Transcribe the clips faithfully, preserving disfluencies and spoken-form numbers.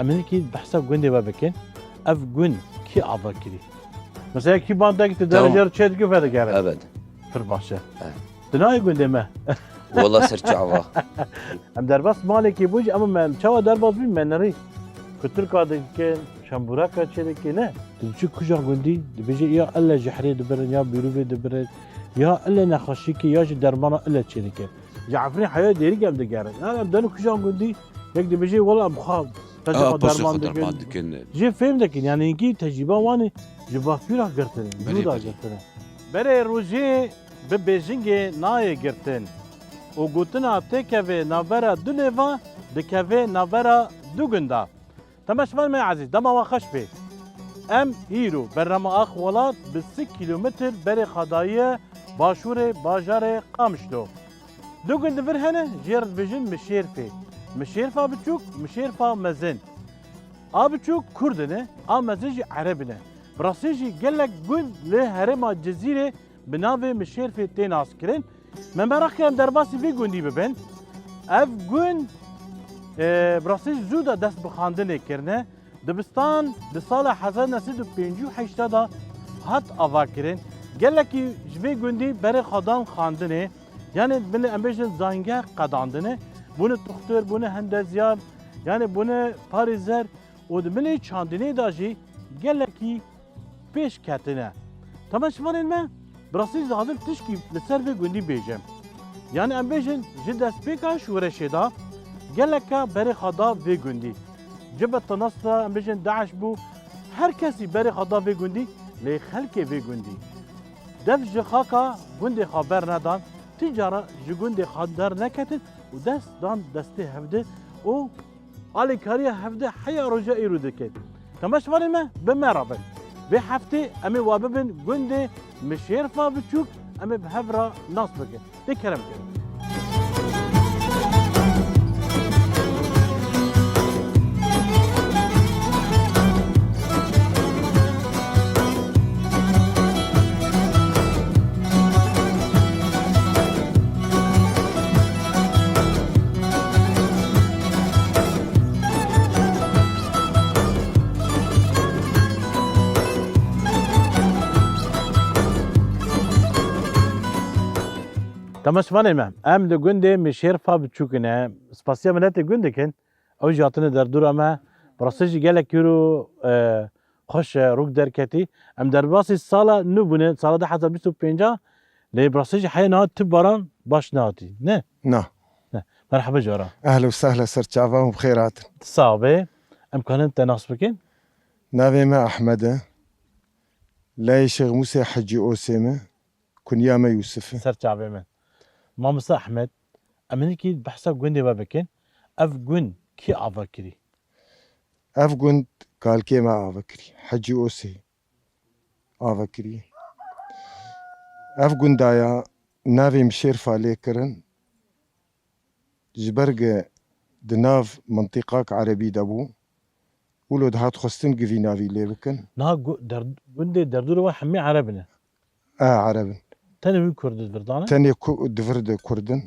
Em hinekî behsa gundê we bikin. Ev gund kî ava kirî? Mesela kî bandek tu Tamam. derece çê dike vedigere. Evet. Pir baş e. Evet. Tu nayê gundê me. Wala ser çava. Em derbas malekî bû jî, em, em çawa derbas bîn, me nerî. Kutirka dikin, şembûreka çê dike, ne? Tu diçî kuja gundî, dibêje ya elle jehrê dibirin, ya bîrûvê dibirin, ya elle nexweşîkê, ya jî dermana elle çê dike. Ji Efrîn heya dêrî gel digerin. Ya em deno kuja gundî, yek dibêje wela em xwe Aa, pêşa xwe paşê derman xwe derman dikin. dikin. Jê fêm dikin, yani hinkî tecrîba wan e ji bavpîra girtine, Belê, cûda belê. girtine. Berê rojê bi bêjingê nayê girtin û gotina têkeve navbera du nêva dikeve navbera du gunda. Temaşevanên me ezîz, dema wan xweş bê. Em îro bernama Ax Welat bi sî kîlometr berê xwe daye başûrê bajarê Qamişlo. Du gund li vir hene, jê re dibêjin Mişêrfê. Mişêrfa biçûk, Mişêrfa mezin. A biçûk Kurd in, a mezin jî Ereb in. Bi rastî jî gelek gund li herêma Cizîrê bi navê Mişêrfê tê naskirin. Me meraq kir em derbasî vê gundî bibin. Ev gund, e, bi rastî jî zû de dest bi xandinê kirine. Dibistan di sala hezar neh sed û pêncî û heşt de hat avakirin. Gelekî ji vê gundî berê xwe dan xandinê. Yanê binê em bêjin zangeh qedandine. Bûne tuxtir, bûne hendezyar, yanê bûne parêzer. Û di binê çandinê de jî gelekî pêş ketine. Temaşevanên me, bi rastî dixwazim tişkî li ser vê gundî bêjim. Yanî em bêjin ji destpêka şoreşê de geleka berê xwe da vê gundî. Cibet Tenas de em bêjin DAIŞ bû, her kesî berê xwe da vê gundî, lê xelkê vê gundî dev ji xaka gundê xwe bernedan, ti cara ji gundê xwe derneketin û dest dan destê hevdi û alîkariya hevdi heya roja îro dikin. Temaşevanên me, bi me re bin. Vê heftê em ê wa bibin gundê Mişêrfa Biçûk, em ê bi hev re nas bikin. Lê kerem kirin. Temaşevanê me, em li gundê Mişêrfa Biçûk ne. Spasiya miletê gund dikin. Ew jî hatine derdora me. Bi rastî jî gelek îro, e, xweş e, rûk derketî. Em derbasî sala nû bûne, sala du hezar bîst û pênc a, lê bi rastî jî heya niha tu baran baş nehatî. Ne? Na. Ne. Merhaba cara. Ehle û sehle ser çavan û bi xêr hatin. Sax be. Em kanin te nas bikin? Navê me Ahmed e. Leyê Şêx Mûsê Hecî Osê me. Kunya me Yûsif e. Ser çavê min. Mamoste Ehmed, em hinekî behsa gundê we bikin. Ev gund kî ava kirî? Ev gund kalkê me ava kirî. Hecî Osê ava kirî. Ev gunda ya navê Mişêrfa lê kirin. Ji ber ku di nav mintîqak erebî de bû, wilo dihat xwestin ku vî navî lê bikin. Niha gu-, der-, gundê derdorê we hemî ereb in? E, ereb in. Tenê wî kurd di vir de ne? Tenê ku-, di vir de kurd in.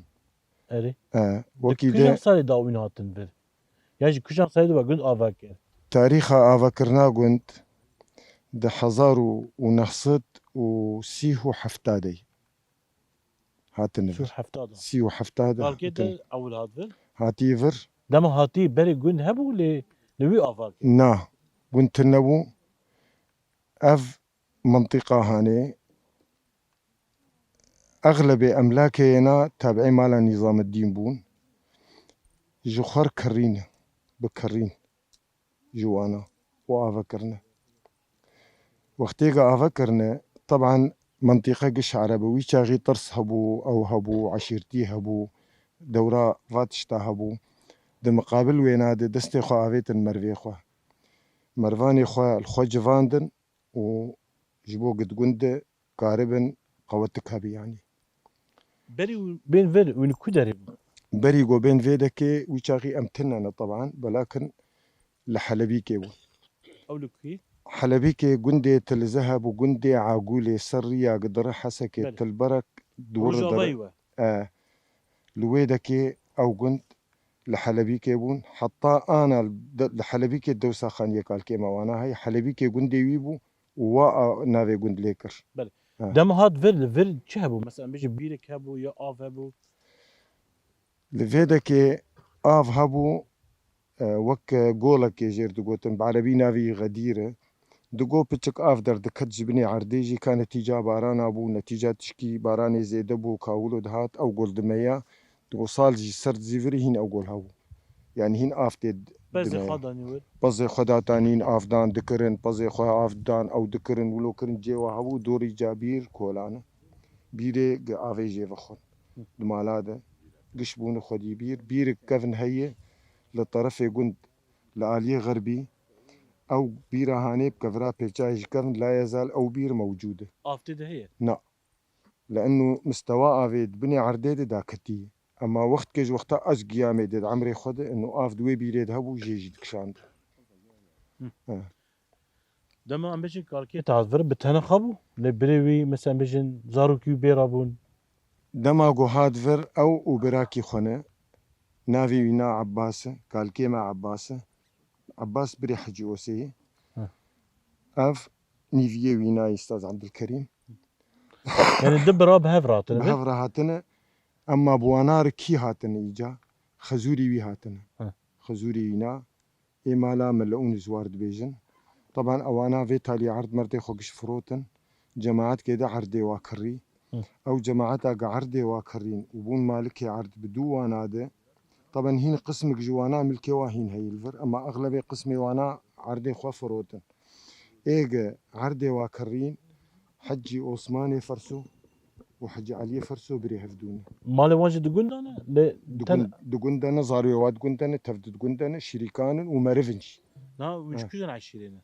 Erê. E, Di wekî kîjan de salê dawîn hatin vir? Ya jî kîjan salê de we gund ava kir? Tarîxa avakirina gund di hezar û neh sed û sî û heft de. Hatin vir. Sî û heft de. Sî û heft de Balkê hatin. Te ewil hat vir? Hatî vir. Dema hatî berê gund hebû lê li wî ava kir. Na, gund tune bû. Ev mintîqa hanê exlebê emlakê yena tabi'ê mala Nîzameddîn bûn. Ji xwer kirî ne, bi kirîn ji wana û ava kirine. Wextê ke ava kirine, teban mintîqe giş ereb e. Wî çaxî tirs hebû, ew hebû, eşîrtî hebû, dewra va tişta hebû. Di miqabil wêna de destê xwe avêtin mervê xwe. Mervanê xwe li xwe civandin û ji bo gidgund de karibin qewetik hebî yanî. Berî û bên vir û li ku derê bû? Berî go bên vê dekê wî çaxî em tune ne teban, belakin li Helebîkê bû. Ew li ku? Helebîkê gundê Tilze hebû, gundê Agûlê, ser riya gidire Hesekê, Belê. Tilberek, dûr Rojavayî dere. We. E, li wê dekê ew gund li Helebîkê bûn. Heta ana li de-, li Helebîkê dewsa xaniyê kalkê me wana heye. Helebîkê gundê wî bû û wa a-, navê gund lê kir. Belê. Ha. Dema hat vir, li vir çi hebû? Mesela, em bêjin bîrek hebû ya av hebû? Li vê dekê av hebû, e, wek, e, golekê jêr digotin, bi erebî navê wî Xedîr e. Digo piçik av derdiket ji binê erdê jî, ka netîca barana bû, netîca tişkî baranê zêde bû, ka wilo dihat, ew gol dimeya. Digo sal jî serd zîvirî hîn ew gol hebû. Yani hîn av tê d-, Pezê dimeya. Xwe danî wir. Pezê xwe datanîn, avdan dikirin, pezê xwe avdan, ew dikirin, wilo kirin, cê wa hebû, dorî ca bîr kolane. Bîrê gi avê jê vexwin. Di mala de giş bûne xwedî bîr. Bîrik kevin heye li terefê gund, li aliyê xerbî. Ew bîra hanê bi kevira pêçayê ji kevin la yezal ew bîr mewcûd e. Av tê de heye? Na. Li enu mistewa avê di binê erdê de daketî. Ema wextkê ji wexta ez giyamê de di emrê xwe de enu av di wê bîrê de hebû jê jî dikişand. Hı. He. Dema em bêjin kalkê te hat vir bi tene xwe bû? Lê birê wî, mesela em bêjin zarokî wî bê re bûn? Dema ku hat vir ew û birakî xwe ne. Navê wî na Ebbas e, kalkê me Ebbas e. Ebbas birê Hecî Osê ye. Heh. Ev nîviyê wî na Ustaz Ebdulkerîm. Yani du bira bi hev re hatine, Bi be? hev re hatine. Emma bi wana re kî hatine îca? Xezûrî wî hatine. Heh. Xezûrî wî na. Ê mala Meleûn ji war dibêjin. Teban ewana vê talî erd merdê xwe giş firotin. Cemaetkê de erdê wa kirî. Hı. Ew cemaeta ge erdê wa kirîn û bûn malikê erd bi dû wana de. Teban hîn qismik ji wana milkê wa hîn heyî li vir. Ema exlebê qismê wana erdê xwe firotin. Ê ge erdê wa kirîn, Hecî Osmanê Ferso û Hecî Eliyê Ferso birê hevdû ne. Malê wan jî di gunda ne? Lê Di ten- gund-, di gunda ne, zarê wa di gunda ne, tev di gunda ne, şirîkan in û meriv in jî. Na, wî ji He. kujin eşîrê ne?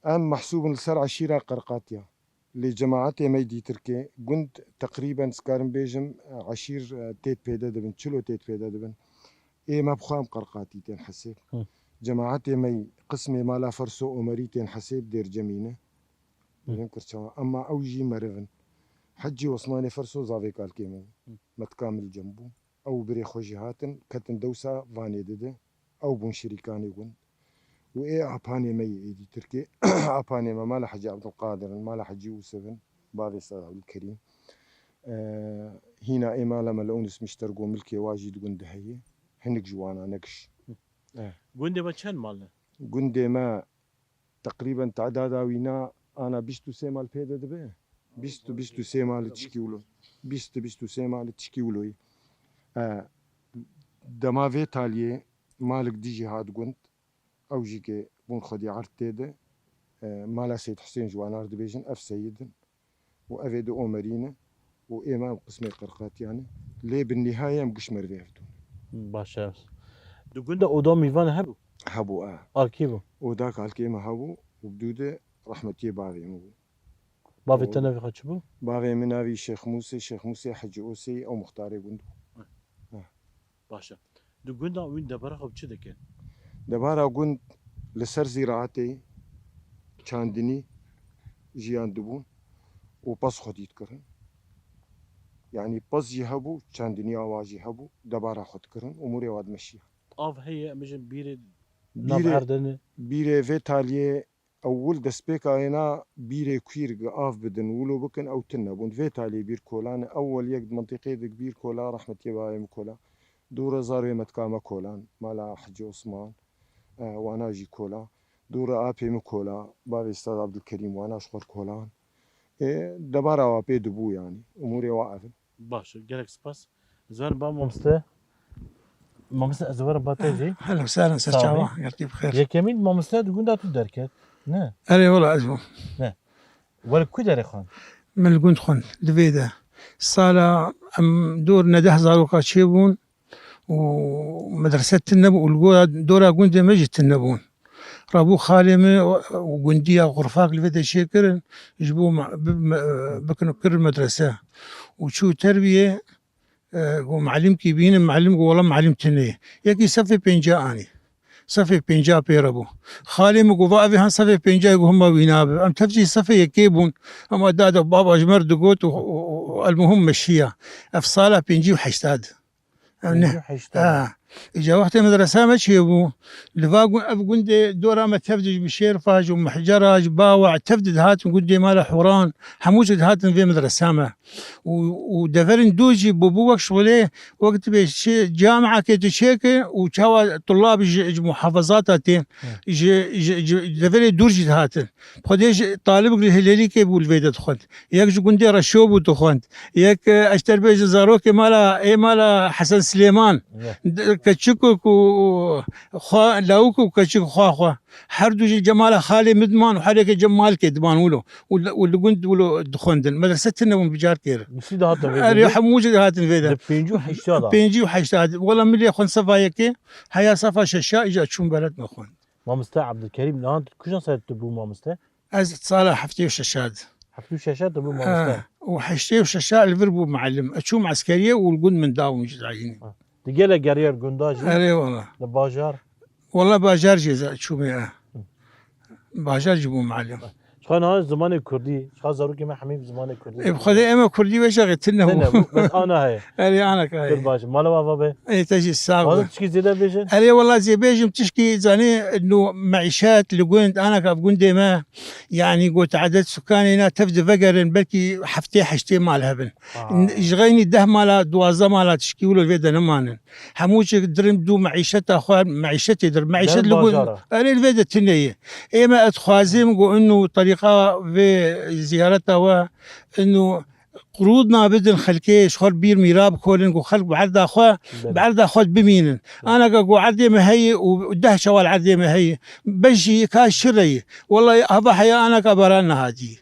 Em mehsûb in li ser eşîra Qerqatiya. Lê cemaetê me yê dîtirkê, gund teqrîben, dikarim bêjim, eşîr, e, têt pêde dibin, çilo têt pêde dibin. Ê me bi xwe em Qerqatî tên hesêb. Hı. Cemaetê me yê qismê mala Ferso Omerî tên hesêb Dêrcemî ne. Hı. Dibin Kirçewa. Emma ew jî meriv in. Hecî Osmanê Ferso zavê kalkê me bû. Hı. Metka Mil Cem bû. Ew birê xwe jî hatin, ketin dewsa Vanê dide. Ew bûn şirîkanê gund. Û ê apanê me yê êdî Tirkê, apanê me mala Hecî Ebdulqadir in, mala Hecî Ûsiv in, bavê Ustaz Ebdulkerîm. Eee, hîna ê mala Meleûnis Mişter go milkê wa jî di gund de heye. Hinek ji wana ne giş. Eh. Gundê me çend mal ne? Gundê me teqrîben tadada wî na ana bîst û sê mal pê de dibe. Bîst û bîst û sê mal tişkî wilo. Bîst û bîst û sê mal tişkî wilo yî. E, dema vê taliyê malik dijî hat gund. Ew jî ke bûn xwedî erd tê de. E, mala Seyd Husên ji wan ar dibêjin, ev seyid in. Û evê di Omerî ne û ê me ew qismê Qerqatiyan e. Lê bi nihayê em giş merivê hevdû ne. Baş e. Di gunda oda mîvan hebû? Hebû, e. A kê bû? Oda kalkê me hebû û bi dû de rehmetiyê bavê min bû. Bavê te navê xwe çi bû? Bavê min navî Şêx Mûsê, Şêx Mûsê Hecî Osê, ew muxtarê gund bû. Baş e. Di gunda wî debara xwe bi çi dikin? Debara gund li ser zîraetê, çandinî jiyan dibûn û pez xwedî dikirin. Yanî pez jî hebû, çandiniya wa jî hebû, debara xwe dikirin, umûrê wa dimeşiya. Av heye, em bêjin bîrê nav Bîrê, erdene. Bîrê vê taliyê ewil destpêka êna bîrê kuîr gi av bidin, wilo bikin, ew tune bûn. Vê taliyê bîr kola ne, ewel yek di mintîqê dik bîr kola, rehmetiyê bavê min kola. Dû re zarê me dika me kolan, mala Hecî Osman, e, wana jî kola. Dû re apê min kola, bavê Stad Abdulkerîm, wana ji xwe kolan. E, debara wa pê dibû yanî. Umûrê wa ev in. Baş e, gelek spas. Ez werim ba mamoste. Mamoste, ez werim ba te jî. Hello, sağ olun, ser çava, geltî bi xêr. Yekemîn mamoste di gunda tu derket, ne? Erê, wela ez bûm. Ne. We li ku derê xwend? Min li gund xwend, li vê de. Sala em dor ne deh zaroka çêbûn û medrese tune bû û li gora dora gundê me jî tune bûn. Rabû xalê min û gundiya Xurfak li vê de çêkirin, ji bo me-, bi-, me-, bikin û kirin medrese. Û çû terbiyê, e, got, "Melimkî bînin?" Melim got, "Wela melim tune ye." Yekî sefê pênca anî. Sefê pênca pê re bû. Xalê min got, "Va evê han sefê pênca ye." Got, "Hema wî nabe." Em tev jî sefê yekê bûn. Hema dada baba ji me re digot û, û, û, û elmuhim me şiya. Ev sala pêncî û heştad. Ev ne. Pêncî û heştad. Ha. Îca wextê medresa me çêbû. Li va gu-, ev gundê dora me tev de ji Bişêrfa, ji Mihcera, ji Bawa, tev de dihatin gundê mala Huran. Hemû jî dihatin vê medresa me. Û, û deverên dû jî bûbû wek şixulê, wek tu bê çi camiakê tu çêke û çawa tulab ji, ji muhafazata tên, Hı. ji, ji, ji deverê dûr jî dihatin. Xwedê ji talibek li Hilêlîkê bû li vê de dixwend. Yek ji gundê Reşo bû dixwend. Yek, e, ez ter bêjim zarokê mala, ê mala Hesen Silêman. Hı. D-, keçik û ku xwe, lawik û keçik xwe xwe. Her du jî cemala xalê min diman û her yekê cem malkê diman wilo. Û li, û li gund wilo dixwendin. Medrese tune bûn bi carkê re. Misî de hatin vê Erê, gundê? Hemû jî hatin vê de. Di pêncî û heşta de. Pêncî û heşta de. Wela min lê xwend sefa yekê, heya sefa şeşa, îca çûm beled me xwend. Mamoste Abdulkerîm, niha tu kujan ser tu bû mamoste? Ez sala heftê û şeşa de. Heftê û şeşa de bû mamoste? Ha, û heştê û şeşa li vir bû muallim. Ez çûm eskeriyê û li gund min dabûn ji tayînê. Ha. Di gelek geriyar gunda jî? Erê wala. Li bajar? Wala bajar jî ez çûme ya. Bajar jî bû muallim. Çiqa niha zimanê kurdî, çiqa zarokê me hemî bi zimanê kurdî. E, bi Xwedê eme kurdî veşaxê tune bû. Tune bû, bes ana heye. Erê, ana ka heye. Pir baş. Mala we ava be. Ê, te jî sağ ol. Wazim tişkî zêde bêjin? Erê, wela zê bêjim tişkî zanî, no meîşet li gund, ana ka gundê me, yanî got edet sukanê na tev de vegerin, belkî heftê heştê mal hebin. Aa. N-, ji xeynî deh mala, duwazdeh mala tişkî wilo vê de nemanin. Hemû çi dirin dû meîşeta xwe, meîşetê dir. Meîşet li gund, erê li vê de tune ye. Ê me ez dixwazim ku inu terîqa vê ziyareta we, inu qurûd nabidin xelkê, ji xwe bîr mîra bikolin ku xelk bi erda xwe, Belê. bi erda xwe bimînin. Belê. Anaka ku erdê me heye û deh çewal erdê me heye. Beşî ka şireyê. Wellahî hava heya anaka baran nehatiye.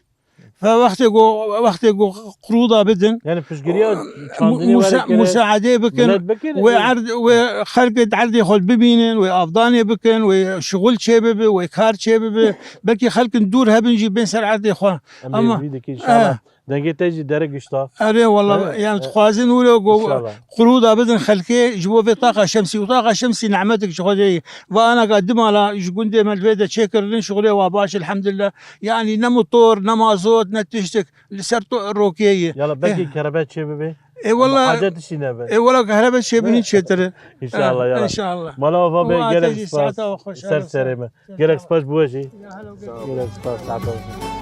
Fe wextê ku, wextê ku qurûda bidin, Yani piştgiriya mu-, çandinê musa-, were kere musaadê bikin, millet bikin, wê e. erd, wê xelkê di erdê xwe bibînin, wê avdanê bikin, wê şixul çê bibe, wê kar çê bibe. Belkî xelkin dûr hebin jî bên ser erdê xwe. Em Ama, êzî dikin inşallah. eh. Dengê te jî dere gişta. Erê wala, Eh, yani eh. dixwazin wilo ku İnşallah. qurûda bidin xelkê ji bo vê taqa şemsî. Û taqa şemsî nehmetik ji Xwedê ye. Va anaka di mala ji gundê me li vê de çêkirinin şixulê wa baş, elhamdülillah. Yani ne motor, ne mazot, ne tiştik. Li ser to-, rokê ye. Yala belkî Eh. kerebe çê bibe. E, wala, Ama adet işi ne be? E, wala kerebe çê bînin Ne? çêtir e. İnşallah, Eh, yala. inşallah. Mala ava be, Wa gelek te jî spas. saeta xweş, Ser helal serê olsun. me. Gelek spas bu jî. Ya, helal olsun. Gelek spas, saeta xweş.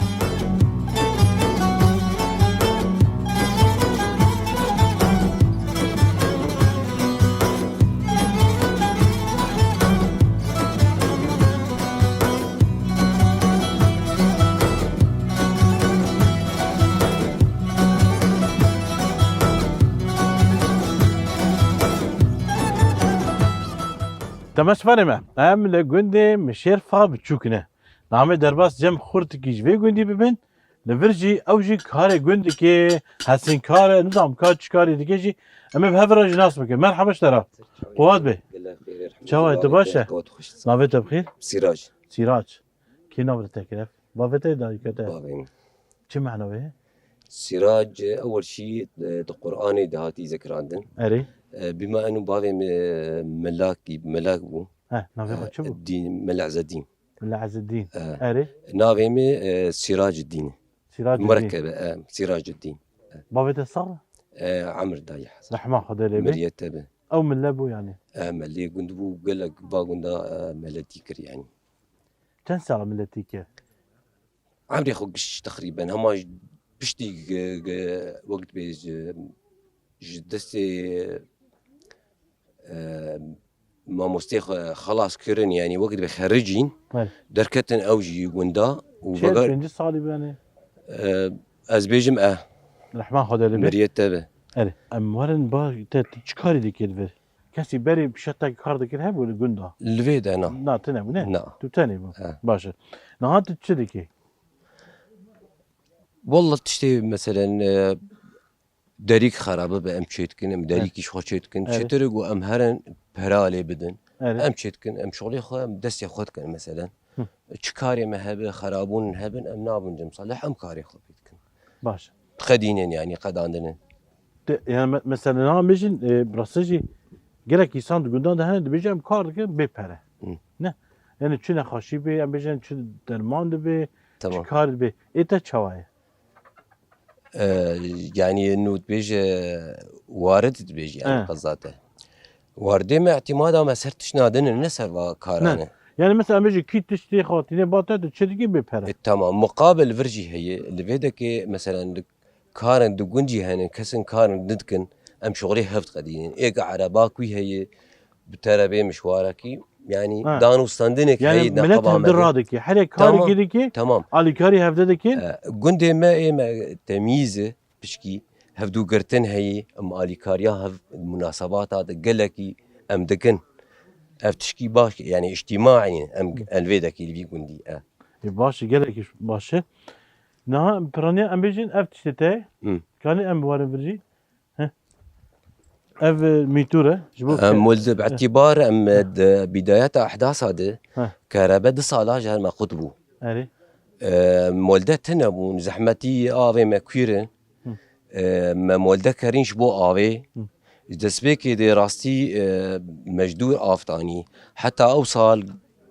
Temaşevanê me, em li gundê Mişêrfa Biçûk ne. Namê derbas cem xurtikî ji vê gundî bibin, li vir jî ew jî karê gundikê, hesînkar e, nizam ka çi karî dike jî, em ê bi hev re jî nas bikin. Merhaba ji te re. Quwat be. Gelek xêr, elhamdulillah. Çawa ye, tu baş e? Quwat xweş. Navê te bi xêr? Sîrac. Sîrac. Kî nav li te kir? Bavê te, dayika te? Bavê min. Çi mehna wê? Sîrac, ewel şî, e, di Qur'anê de hatî zikirandin. Erê. E, bîma eno bavê min, e, melakî, melak bû. He, navê xwe çi bû? E, Dîn, Mela Ezzedîn. Mela Ezzedîn. E, Erê. Navê min, e, Sîraceddîn. Sîraceddîn. Murekkebe, e, Sîraceddîn. E. Bavê te sax? E, Emir dayê Hesen. Rehma Xwedê lê be. Miriyet te be. Ew mele bû yani. E, melê gund bû, gelek va gunda, e, meletî kir yani. Çend sala miletî kir? Emrê xwe giş teqrîben hema piştî ge-, ge-, wek dibê ji, ji destê, e, mamostê xwe xelas kirin, yanî wek dibê xericîn, Belê. derketin ew jî gunda û Çi veger-, pêncî salî bû yanî? E, ez bêjim e. Rehma Xwedê lê bê. Miriyet te be. Erê, em werin ba te tu çi karî dikir vir? Kesî berê pişetek kar dikir hebû li gunda? Li vê de na. Na, tune bû ne? Na. Tu tenê bû. He. Baş e. Niha tu çi dikî? Wallah tiştê meselen, e, derîk xerabe be em çê dikin, em Evet. derîkî ji xwe çê dikin. Evet. Çêtir ku em herin pera lê bidin. Evet. Em çê dikin, em şolê xwe, em destê xwe dikin meselen. Hı. Çi karê me hebe, xerabûn hebin, em nabin cem salih, em karê xwe pê dikin. Baş. Qedînin yanî, qedandinin. Te, yani me-, mesela niha em bêjin, e, rastî jî gelek însan di gundan de hene dibêje em kar dikin bê pere. Hı. Ne? Yani çi nexweşî bê, em bêjin çi derman dibe, Tamam. çi kar dibe. Ê te çawa ye? E, yanî nû dibêje warid dibêje yanî He. qeza te. Wardê me îtîmada me ser tiştna din e, ne ser va karan Ne. e. Yani mesela em bêjin kî tiştê xwe tîne ba te, tu çi dikî bê pere. E, tamam. Muqabil vir jî heye. Li vê dekê mesela li karin di gund jî hene, kesin karin didikin, em şoxlê hev diqedînin. Êk erebak wî heye, bi te re bê mişwarekî, yanî Ha. dan û standinek Yani heye di millet neqeba me hevdu de. radikî, herê Tamam, karekî dikî, tamam. alîkarî hevde dikin. E, gundê me ê me temîz e, pişkî hevdûgirtin heye, em alîkariya hev munasebata de gelekî em dikin. Ev tişkî baş, yanî îctîmaî ne, em Hı. elvê dekî li vî gundî e. Ê, baş e, gelekî baş e. Niha piraniya em bêjin ev tiştê te ye. Hı. Kanî em werin vir jî. Heh. Ev, e, mîtûr e. Ji bo Em ke- molde bi Heh. îtîbar em Heh. di bidayeta ehdasa de Heh. kerebe du sala ji her me qut bû. Erê. E, molde tune bûn, zehmetî avê me kûr in. Hı. E, me molde kerîn ji bo avê. Hı. Ji destpêkê de rastî, e, me ji dûr av tanî. Heta ew sal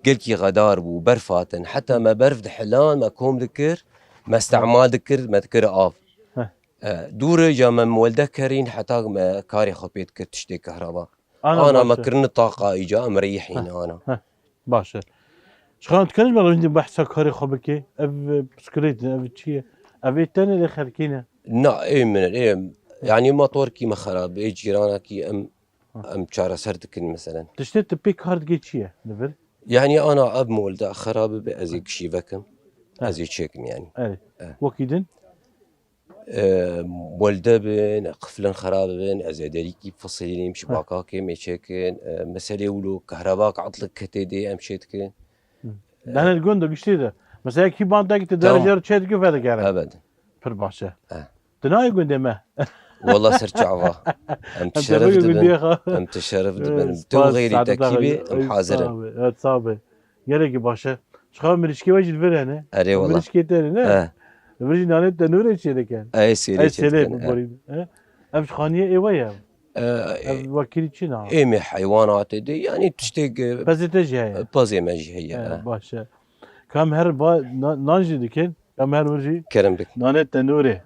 gelkî xedar bû, berf hatin. Heta me berf dihilan, me kom dikir, me istemal dikir, me dikir av. Heh. E, dûr e, ca me molde kerîn, heta me karê xwe pê dikir, tiştê kehraba. Ana Ana baş me e. kirine taqa îca, em reyihîn Heh. ana. Heh. Baş e. Ji xwe em dikarin ji me rojî behsa karê xwe bike? Ev, e, bisiklet e, ev çi ye? Ev ê tenê lê xelkê ne? Na, ê min e, ê, yanî motorkî me xerab, ê cîranakî em, Ha. em çareser dikin meselen. Tiştê tu pê kar dikê çi ye li vir? Yanî ana ev molde xerab be, ez ê kişî vekim, Ha. ez ê çêkim yanî. Erê. Eh. Wekî din? E, molde bin, qiflin xerab bin, ez ê derîkî fisilînim, Heh. şibaka kêm ê çêkin, e, meselê wilo, kehrabak etlik ketê dê em çê dikin. Hı. E, Dene gund giştî de. Mesela kî ban tek tu Tamam. derece çê dikin vedikere. Evet. Pir baş e. Eh. Tu nayê gundê me. Wala ser çava. Em Em te şeref bigê dibin. gundê xwe. Em te şeref dibin. Eh, Tu spas, xeyrî saadeta tekî xwe. bê, em Ay, hazir in. sağ ol. Evet, sağ ol. Gelekî baş e. Çiqa mirîşkê we jî li vir hene. Erê wala. Mirîşkê te ne? Eh. Li vir jî nanê tenûrê çê dikin. Ay sêlê Ay çê sêlê dikin, eh. biborîn. Eh? Ev ji xaniyê ê we ye? Eh, Ev wekî çi na? Ê me heywanatê de, yanî tiştê ge- Pezê te jî heye? Pezê me jî heye, Eh, eh. baş e. Kam her ba-, na-, nan jî dikin, kam her wir jî. Kerem dik. Nanê tenûrê.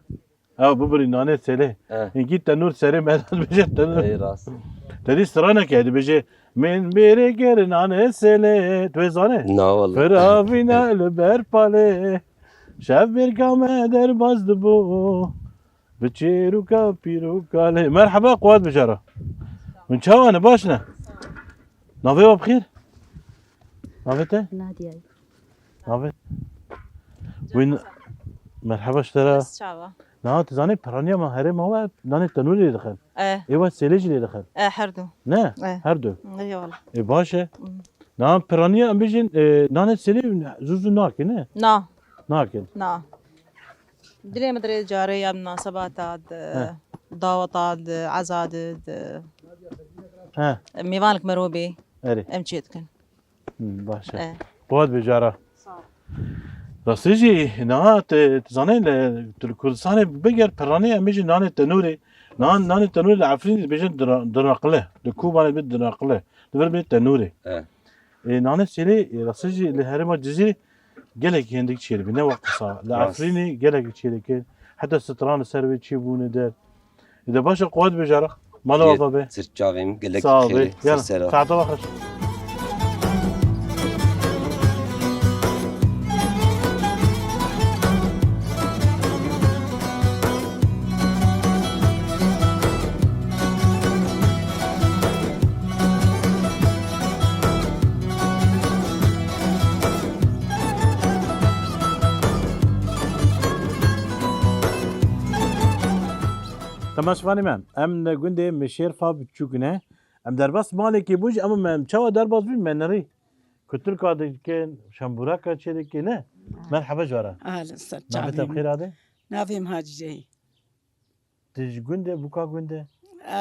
Ew bibirî nanê sêlê. Eh. Hinkî tenûr serê me dibêje tenûr. Ey rast. Te dî straneke dibêje, "Min bêrê kir nanê sêlê." Tu wê zanî? Na wala. Firavîna li ber palê. Şev bêrka me derbas dibû. Bi çêrûka pîrûka lê. Merheba, quwat bijara. Hûn çawa ne? Baş ne? Navê we bi xêr? Navê te? Nadiye. Navê? Wî n-, merheba ji te re. Çawa? Niha tu zanî piraniya me herêma we nanê tenûrê lê dixin. Eh. Ê we sêlê jî lê dixin. Eh, her du. Ne? Eh. Her du. Eyvallah. Ê baş e. Hmm. Niha piraniya em bêjin, e, nanê sêlê zû zû nakin, ne? Na. Nakin. Na. Dilê min dirê carê ya munasebata di He. daweta di eza di di He. mêvanek merobê Erê. em çê dikin. Hmm, baş e. E. Quwat be cara. Sağ ol. Rastî jî niha te, tu zanî li, tu li Kurdistanê biger piranî em bêjin nanê tenûrê. Nan, nanê tenûrê li Efrînê dibêjin dira-, dinaqile. Li Kobanê bê dinaqile. Li vir bê tenûrê. E. Ê, nanê sêlê, ê, rastî jî li herêma Cizîrê gelekî hindik çêdibî, ne wek qisa. Li Rast. Efrînê gelekî çêdikin. Heta stran li ser wê çêbûne der. Ê de baş e, quwet be cara. Mala Xêr, ava be. Sir çavê min, gelek Sağ ol xêrê, be. Ser Yana, sera. Saeta we xweş. Maşvanê me, em li gundê Mişêrfa biçûk ne. Em derbas malekê bû jî, em, em çawa derbas bûn, me nirî. Kutilka dikin, şembûreka çê dikin, ne? Merheba ji we re. Ahlen, ser çavê min. Navê te bi xêr hate? Navê min Hacî Ceyî. Tu ji gund e, bûka gund e?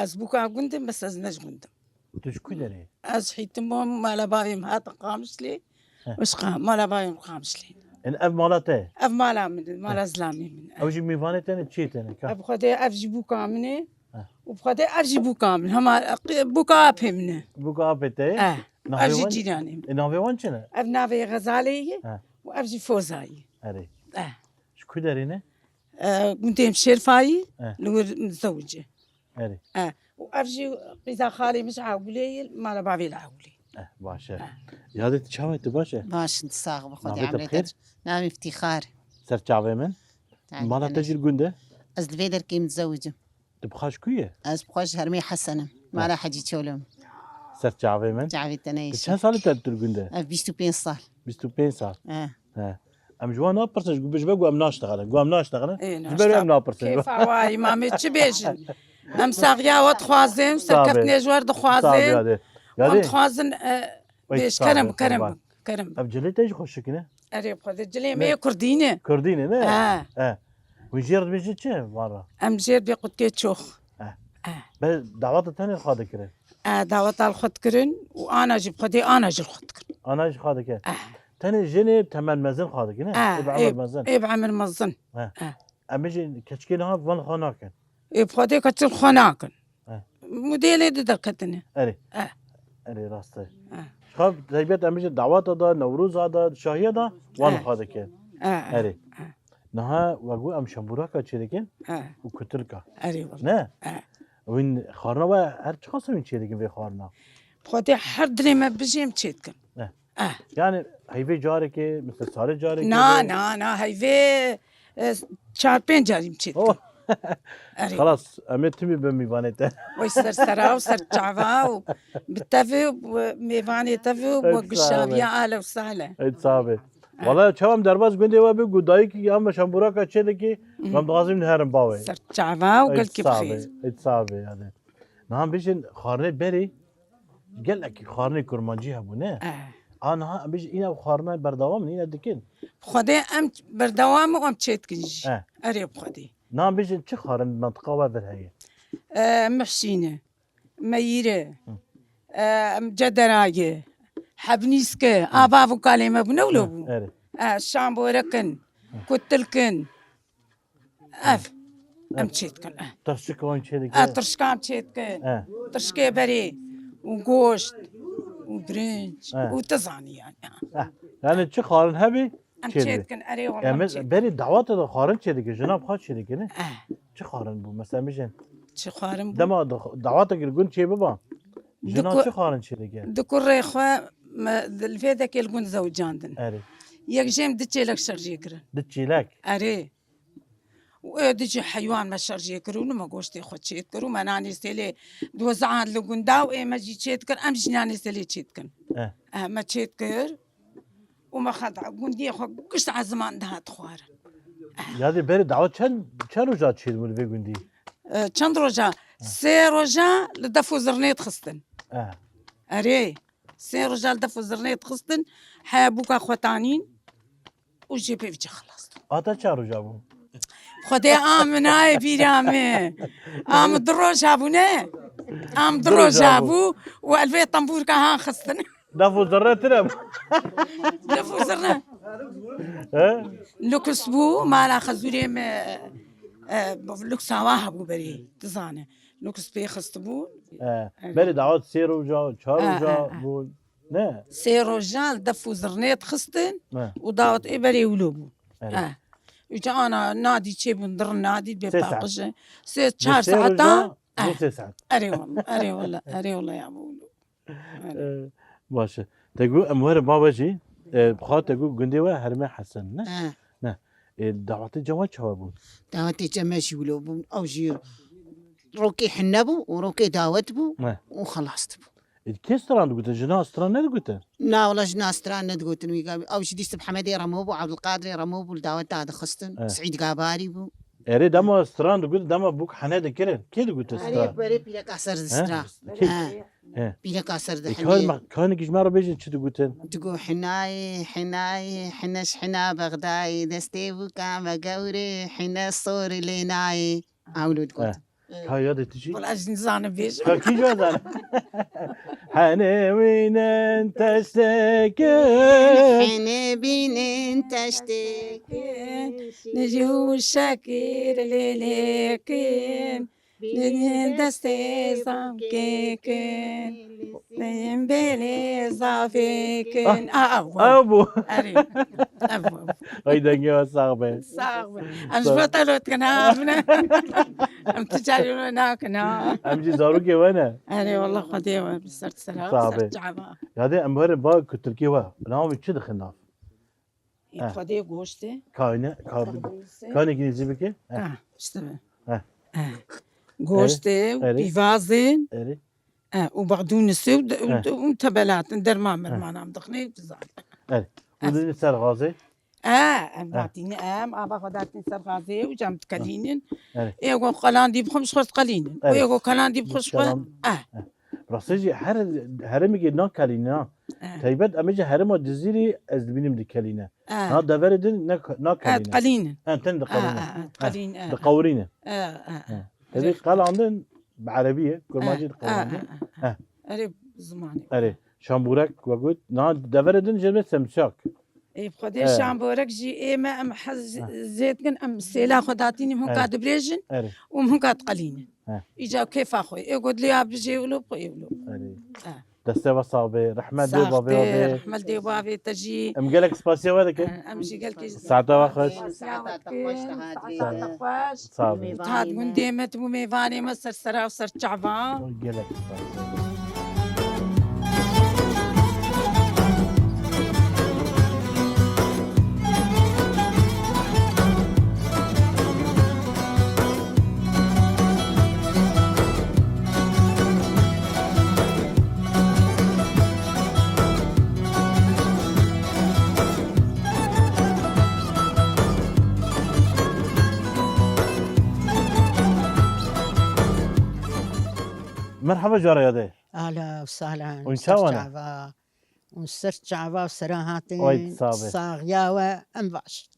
Ez bûka gund im, bes ez ne ji gund im. Tu ji ku derê? Ez hîtim bûm, mala bavê min hatin Qamişlê. Heh. Wişqa, mala bavê min Qamişlê. Yanî ev mala te ye? Ev mala min e, mala zilamê min e. Ew jî mêvanê te ne, çiyê te ne, ka? Ev xwedê, ev jî bûka min e. Heh. Û xwedê ev jî bûka min, hema, e, bûka apê min e. Bûka apê te ye? Eh. Ev jî cîranê min. Navê wan çi ne? Ev navê Xezalê ye. Heh. Û ev jî Foza ye. Erê. Eh. Ji ku derê ne? E, gundê Mişêrfayî, e, li wir mizewicî. Erê. E, û ev jî qîza xalê min ji Ewgulê ye, mala bavê li Ewgulê. E, baş e. E. Yadê tu çawa, tu baş e? Baş in, sax bi xwedê. Navê te bi xêr? Navê Îftîxar. Ser çavê min. Mala te jî li gund e? Ez li vê derkê mizewicim. Tu bi xwe ji ku yî? Ez bi xwe ji Hermê Hesen im. Mala Hecî Çolo. Ser çavê min. Çavê te neyşe. Tu çend salî te li gund e? Ev bîst û pênc sal. Bîst û pênc sal. He. He. Em ji wan napirsin, ji ku bijbe ku em naştexilin. Ku em naştexilin. Ê, ji ber em napirsin. Kêfa wa îmamê çi bêjin? Em saxiya we dixwazin, serkeftinê ji we re dixwazin. Sağ ol, yadê. Em dixwazin, e, bêj, kerem, kerem, kerem. Ev cilê te jî xweşik ne? Erê, bi xwedê cilê me yê kurdî ne. Kurdî ne, ne? He. He. Hûn jê re dibêjin çi, vara? Em jê re bê qutkê çox. Eh. Eh. Be daweta tenê xwe dikirin? Eh, daweta li xwe dikirin û ana jî bi xwedê ana jî li xwe dikirin. Ana jî xwe dike. Eh. Tenê jinê temel mezin xwe dikin, ne? Eh, ê bi emir mezin. Ê bi emir mezin. Eh. Eh. Em jî keçikê niha van xwe nakin. Ê bi xwedê keçik xwe nakin. Eh. Modêlê di derketine. Erê. Eh. Erê, rast e. Eh. Xwe taybet em jî daweta da, Newroza da, şahiya da, wan xwe dikin. Eh. Erê. Eh. Niha we got em şembûraka çêdikin û kutilka. Erê wele. Ne? Wîn xwarina we her çiqas wîn çêdikin vê xwarina? Xwedê her dilê me bijî em çêdikin. Ne. Eh. Yani heyvê carekê, mesela salê carekê. Na, na, na, heyvê, e, çar pênc carî em çêdikin. Oh. Erê. Xelas, em ê timî bin mîvanê te. Wey ser sera û ser çava û bi tevî û bi mêvanê tevî û bi gişaviya ale û sale. Ey sabe. Wala çawa em derbas gundê we bû, got dayikî ya me şembûraka çêdikî, em dixwazin herin bawê. Ser çava û gelkî bi xêr. Ey sabe, ey sabe yani. Niha bijin xwarinê berê, gelekî xwarinê kurmancî hebû, ne? Eh. A niha em bijin îne xwarina berdewam in, îne dikin. Xwedê em berdewam in û em çêdikin jî. Eh. Erê bi xwedê. Niha bijin çi xwarin mentiqa we vir heye? Eh, mihşîne. Meyîre, e, em cederayê, hebnîske, a bav û kalê me bû, ne wilo bû? Erê. E, şamborekin, kutilkin. Ev, em çêdikin, e. Tirşik wan çêdikin. E, tirşikan çêdikin. E. Tirşikê berê û goşt û birinc û tu zanî yani. E. Yani çi xwarin hebî, Em çê dikin, erê wala. Em berî daweta de xwarin çê dikin, jina bi xwe çê dikin, ne? Eh. Çi xwarin bû? Mesela mijin. Çi xwarin bû? Dema da-, daweta kir gund çê biba. Jina çi xwarin çê dikin? Di kurê xwe me, di li vê dekê li gund zewicandin. Erê. Yek jêm di çêlek şerjê kirin. Di çêlek? Erê. Û ê di jî heywan me şerjê kir û nima goştê xwe çê dikir û me nanê sêlê doza li gunda û ê me jî çê dikir, em jî nanê sêlê çê dikin. Eh. Eh, me çê dikir. Û me xwe da gundiyê xwe gişt eziman dihat xwarin. Yadê berê dawa çend, çend roja çêdibû li vê gundî? E, çend roja? Sê roja li def û zirnê dixistin. Eh. Erê, sê roja li def û zirnê dixistin, heya bûka xwe tanîn û jê pê vî çi xilas. Ata çend roja bû? Xwedê a min nayê bîra min. A min du roja bû ne? A min du roja bû û elvê tembûrka han xistin. Def û zirre tune bû. Def û zirre. He? Luks bû, mala xezûrê me, e, luks awa hebû berê, dizane. Luks pê xistibû. He. Berê dawet sê roja, çar roja bû. Ne? Sê roja li def û zirnê dixistin û dawet ê berê wilo bû. He. Uca ana nadî çê bûn, dirin nadî bê paqije. Sê, çar saeta. Bû sê saet. Erê wala, erê wala, erê wala ya bû wilo. Erê. Ee, baş e. Te got em werin ba we jî, e, xwe te got gundê we Hermê Hesen, ne? He. Ne. E, dawetê cem we çawa bûn? Dawetê cem me jî wilo bûn. Ew jî rokê hinne bû û rokê dawet bû û xelas dibû. E, kê stran digotin? Jina stran nedigotin? Na, wala jina stran nedigotin. Wî gavî. Ew jî dîst bi Hemedê Remo bû, Abdulkadirê Remo bû, li daweta dixistin. He. Seîd Gabarî bû. Erê, dema stran digot, dema bûk hene dikirin. Kê digotin Erê, stran? Erê, pîreka ser He? distra. Kê? He. He. Pîreka ser E, dihemî. Kar me, kanikî ji me re bêjin çi digotin? Digo hinayê, hinayê, hine ji hina Bexdayê, destê bûka me gewrê, hine sor lê nayê. Ew lo digot. He. Ka yadê tu jî? Wala ez nizanim bêjim. Ka kî jî zane? Hene wînin teştê kin. Hene bînin teştê kin. Nijî û şekir lê lê kin. Bînin destê zafkê kin. Bînin belê zafê kin. Ah, Aa, wow. Ew bû. Erê. Ew bû. Ay, dengê we sax be. Sax be. Em ji Sax. bo te lo dikin, ha, min. Em tu carî lo nakin, ha. Em jî zarokê we ne. Erê, wallah, Xwedê we bi ser sera, Sax ser be. çava. Yadê em werin ba ku Tirkî we. Navê çi dixin nav? Ê, Heh. Xwedê goştê. Kayne, ka-, Xwedê goştê. Kanekî nêzî bike. Heh. Heh, işte be. Heh. Heh. Goştê, Erê. pîvazê. Erê. He, û bexdûnisê û de-, û He. de-, û tebelatin, derman He. mermanan dixne, bizan. He. Û He. didin ser gazê? He, em He. datîne, em ava xwe datîne ser gazê û cem dikelînin. He. Ê go qelandî bixwim ji xwe diqelînin. Û He. ê go qelandî bixwim ji xwe, Qelan-, he. He. Rastê jî her herêmekê nakelîne, ha. He. Taybet em ê jî herêma Cizîrê ez dibînim dikelîne. He. Na deverê din ne, He, nakelîne. diqelînin. He, tên He, diqelîne. he, he, He. diqelîn, he, he. Diqewirîne. He, he, he. He. Tevî Rêx- qelandin bi erebî ye, kurmancî Eh, diqewandin. eh, eh, eh. Eh. Erê zimanê. Erê. Şambûrek we got. Na deverê din jê me semsyak. Ê, bi Xwedê Eh. şambûrek jî ê me em hez Eh. zêdkin, em sêla xwe datînin, hûn Eh. ka dibirêjin Erê. û hûn ka diqelînin. Eh. Îca kêfa xwe. Ê got lê ya bijê wilo bi xwe ê wilo. Erê. Eh. Destê we sax be, rehmet dê Sax bavê we be, be. rehmet dê bavê te jî. Em gelek spasiya we dikin. Em jî gelkî Saeta we xweş. Spasiya we dikin. Saeta te xweş, saeta te xweş. Sax be. Mêvanê Tat me. gundê me, tu bû mêvanê me ser sera û ser çava. Gelek spasiya. Merhaba, cara yade. Ahla û sahla. Hûn çawa ne? Ser çava. Hûn ser çava û sera hatin. Oy, sax be. Saxiya we em baş.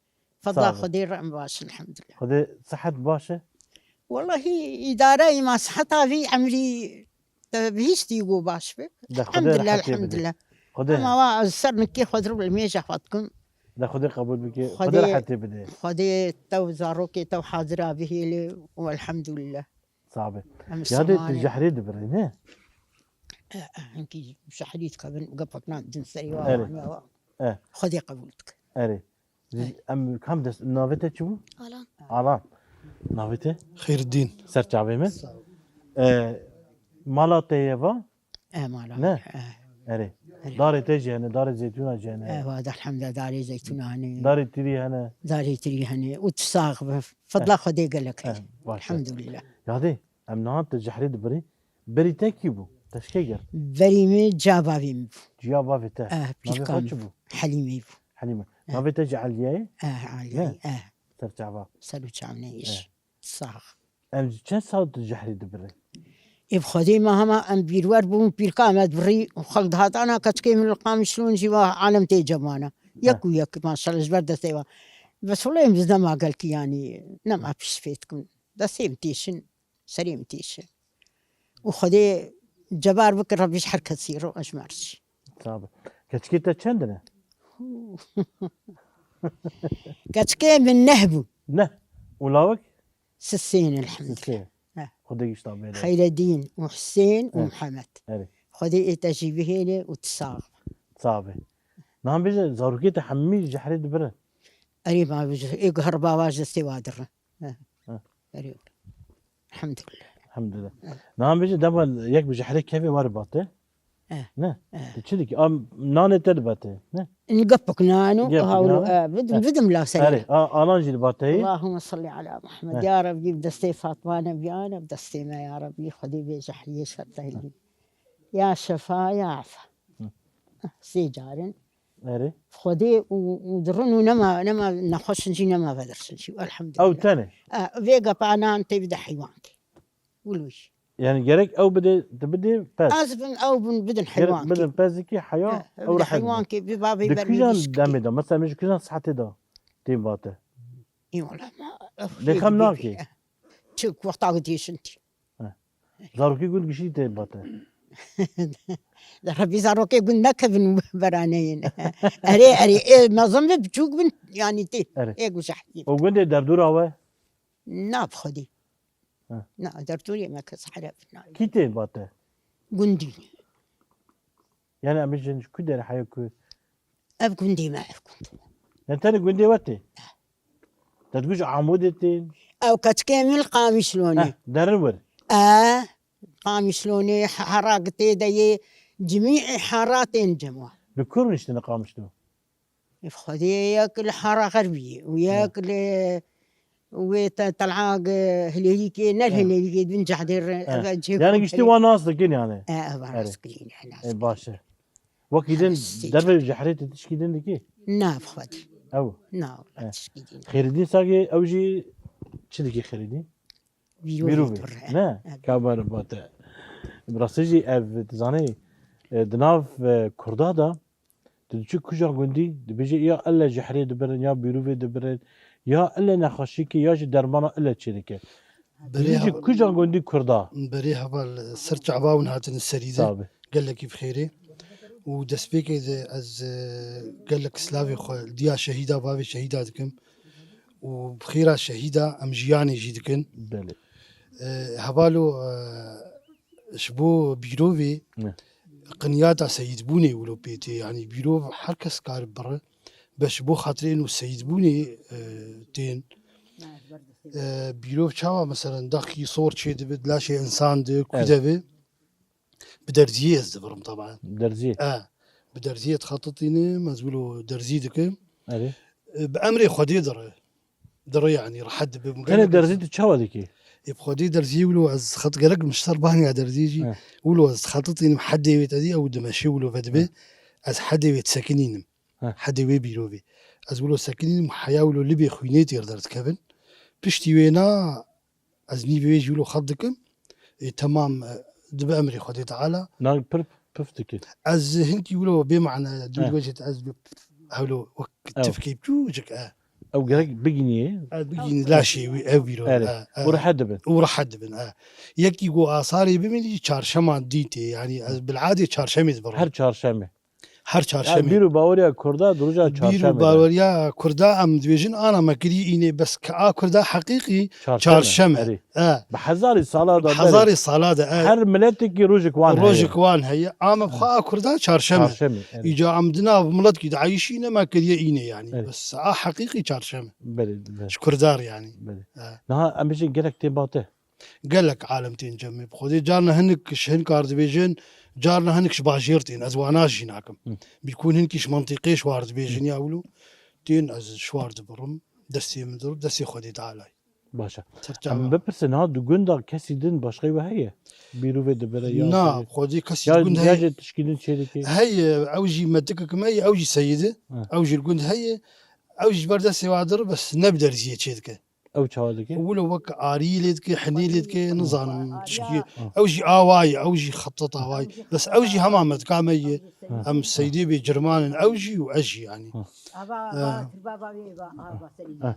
Fadla Sax be. Xwedê re em baş, elhamdulillah. Xwedê sihet baş e? Wellahî, îdareyê ma siheta vî emrî te bihîstî ku baş be. De Xwedê Elhamdulillah, rehetê bide. elhamdulillah. Xwedê Ama wa ez ser nikê xwe dirim li mêja xwe dikim. De Xwedê qebûl bike. Xwedê Xwedê rehetê bide. Xwedê tev zarokê tev hazira bihêle û elhamdulillah. Sax be. Em Yadê tu Misilman in. jehrê dibirî, ne? Eh, eh, hinkî jehrî dikevin, gepek nan din serî wa Erê. wan ya wa. Eh. Xwedê qebûl dike. Erê. Erê. Em kam dest, navê te çi bû? Alan. Alan. Navê te? Xêrdîn. Ser çavê min. Sağ ol. Eh, mala te ye va? Eh, mala. Ne? Eh. Erê. Erê. Darê te jî hene, darê zeytûna jî hene. Eh, wa da elhamdulillah, darê zeytûna hene. Darê tirî hene. Darê tirî hene. Û tu sax be. Fadla Eh. Xwedê gelek Eh, heye. baş e. Elhamdulillah. Yadê, em niha tu jehrê dibirî. Berî te kî bû? Te ji kê girt? Berî min ciya bavê min bû. Ciya bavê te. Eh, Navê pîrka xwe min. çi bû? Helîmê bû. Helîme. Eh. Navê te jî Eliyê ye? Eh, Eliyê, Ne? eh. Ser çava. Ser û çav neyîş. Eh. Sax. Em ji çend sal tu jehrê dibirin? Ê bi Xwedê me hema em bîrwer bûn, pîrka me dibirî û xelk dihatana keçikê min li Qamişlûn jî va alem tê cemana. Yek Heh. û yek maşallah ji ber destê we. Bes wele em ji dema gelkî yanî nema pişt fê dikim. Destê min têşin, serê min têşin. Û Xwedê cebar bike Rebbî ji her kesî re ji me re jî. Sax be. Keçikê te çend ne? Keçikê min neh bû. Neh. Û lawik? Sisên, elhamdulillah. Sisê. Heh. Xwedê gişta bêre. Xeyredîn û Husên û Heh. Mihemed. Erê. Xwedê ê te jî bihêle û tu sax be. Sax be. Niha bêje, zarokê te hemî jehrê dibirin. Erê, ma bêje, ê guher bava ji destê wa dirin. Heh. Heh. Erê. Elhamdulillah. Elhamdulillah. Heh. Niha bêje, dema yek bi jehrê kevê were bate. Eh, Ne? eh. Tu çi dikî? Am, nanê te dibete. Ne? Gepik nano, Gepik hawlo, nano. eh, bidim, Eh. bidim la serê. Erê, a, anan jî dibate. Allahümme salli ala Muhammed. Eh. Ya Rabbi, bi destê Fatma Nebiyane, bi destê me ya Rabbi, Xwedê bê jehriyê şer tehilî. Ya şefa, ya afa. Hı. Eh, sê carin. Erê. Xwedê û, û dirin û nema, nema nexweşin jî nema vedirsin jî. Elhamdulillah. Ew tenê. E, vê gepanan tê bide heywankê. Wilo jî. Yani gerek ew bide, tu bidê pez. Ez bin ew bin bidin Gerek heywankê. bidin pezikî heya, E, ew bide rehet bide. heywankê, bi bavê Di bermî kijan dişkî. demê de, mesela, em ji kijan saetê de tê vate? Ê wala ma, ev Lê xêr xem bê nakê. bê. Çi wexta ku dêşin tî. He. Zarokê gund giştî tê bate. Rebî zarokê gund nekevin beraneyên. Erê, erê, ê mezin bi biçûk bin, yani tê. Erê. Ê gujahtî. O gundê derdûra we? Na bi xwedî. He. Na, derdûrê me kes hereb na. Kî tê bate? Gundî. Yani em bêjin ji ku derê heya ku? Ev gundê me, ev gund. Yani tenê gundê we tê? Te digo ji Amûdê tên? Ew keçikê min li Qamişlonê. Heh, derin wir. E, Qamişlonê, Hera tê de yê, cimî Hera tên cem wan. Li kur niştine Qamişlo? Ev Xwedê yek li Hera Xerbiyê û Heh. yek li wê te-, telaq, e, Hilêlîkê, ne Heh. Hilêlîkê, din cahdê re, Heh. eve cihê Yani komplê. giştî wan nas dikin yani. E, ev Erê. nas kirî, ne nas E, kirî. baş e. Wekî din Hemistî derve ji herê tu tişkî din dikî? Na, bi xwedî. Ew. Na, wala Eh. tişkî din. Xêrîdîn Sagê ew jî çi dikî Xêrîdîn? Bîrovê Bîrovê. tur e. Ne? Evet. Ka ber bate. Bi rastî jî ev, tu zanî, e, di nav, e, Kurda de, tu diçî kuja gundî, dibêje ya elle ji herê dibirin, ya bîrovê dibirin, ya elle nexweşîkê, ya jî dermana elle çêdike. Berê Yî jî hev- kuja gundî Kurda. Berê heval ser çava hûn hatine serî de. Sabe. Gelekî bi xêrê. Û destpêkê de ez, e, gelek silavê xwe diya şehîda, bavê şehîda dikim. Û bi xêra şehîda em jiyanê jî dikin. Belê. E, hevalo, e, ji bo bîrovê Ne. qinyata seyîdbûnê wilo pê tê. Yanî bîrov her kes kar bire. Bes ji bo xatirê ên û seyîdbûnê, e, tên. E, bîrov çawa meselen daxkî sor çê dibe, di laşê insan de, ku Evet. de be. Bi derziyê ez dibirim taban. Derziyê. E, bi derziyê dixetitînim, ez wilo derzî dikim. Erê. E, bi emrê Xwedê dire. Dire yani, rehet dibe. Tenê derzî tu çawa dikî? E, bi Xwedê derziyê wilo ez xet gerek min ji ser baniya derziyê jî. He. Wilo ez dixetitînim, hedê wê tedî ew dimeşê wilo vedibe. He. Ez hedê wê disekinînim. He. Hedê wê bîrovê. Ez wilo sekinînim, heya wilo libê xwînê têr derdikevin. Piştî wêna ez nîvê wê jî wilo xet dikim. Ê, temam, e, dibe emrê Xwedê Teala. Nang pir pif dike. Ez hinkî wilo bê mane, dû He. wecê ez bi hewlo wek Ew. tifkê biçûcik, e. Ew gerek bigînî. Ez bigînî laşê wî, ev bîro, Erê. e, e. Û rehet dibin. Û rehet dibin, e. Yekî ku asarê bimînî çarşema dî tê, yanî ez bil'adê çarşemê dibirim. Her çarşemê. Her Ya çarşemê. bîr û baweriya Kurda di roja Bîr û çarşemê de. baweriya Kurda em dibêjin ana me kirî înê, bes ka a Kurda heqîqî Çarşeme, çarşeme. erê. E. Bi hezarê sala de Hezarê berê. sala de, e. Her miletekî rojek wan heye. Rojek wan heye. A me bi xwe a Kurda çarşeme. Çarşemê, erê. Îca em di nav miletkî de eyşîne me kiriye înê yanî. Erê. Bes a heqîqî çarşeme. Berê, berê. Ji Kurdar yanî. Berê. E. Niha em bêjin gelek tê bate. Gelek alem tên cemê bi Xwedê. Carna hinik ji hin kar dibêjin, carna hinik ji bajêr tên. Ez wana jî nakim. Hı. Bîkûn hinkî ji mentiqê ji war dibêjin ya wilo. Tên ez ji war dibirim. Destê min dir, destê Xwedê Tealayê. Baş e. Ser çava. Em bipirsin ha, di gunda kesî din başqey we heye? Bîrovê dibire ya Na, bêje. Xwedê kesî Ya, di gund ya heye. jê tişkî din çê dike? Heye, ew jî metikek me ye, ew jî seyîd e. Hı. Ew jî li gund heye. Ew jî ber destê wa dir, bes ne bi derziyê çê dike. Ew çawa dike? Wilo wek arî lê dike, hinî lê dike, nizanim çikî. Ew jî awa ye, ew jî xeteta wa ye. Bes ew jî hema metka me ye. Em seydê bê cirman in, ew jî û ez jî yanî. Ava, Eh. ava, tirba bavê, ava, ava serî. Eh.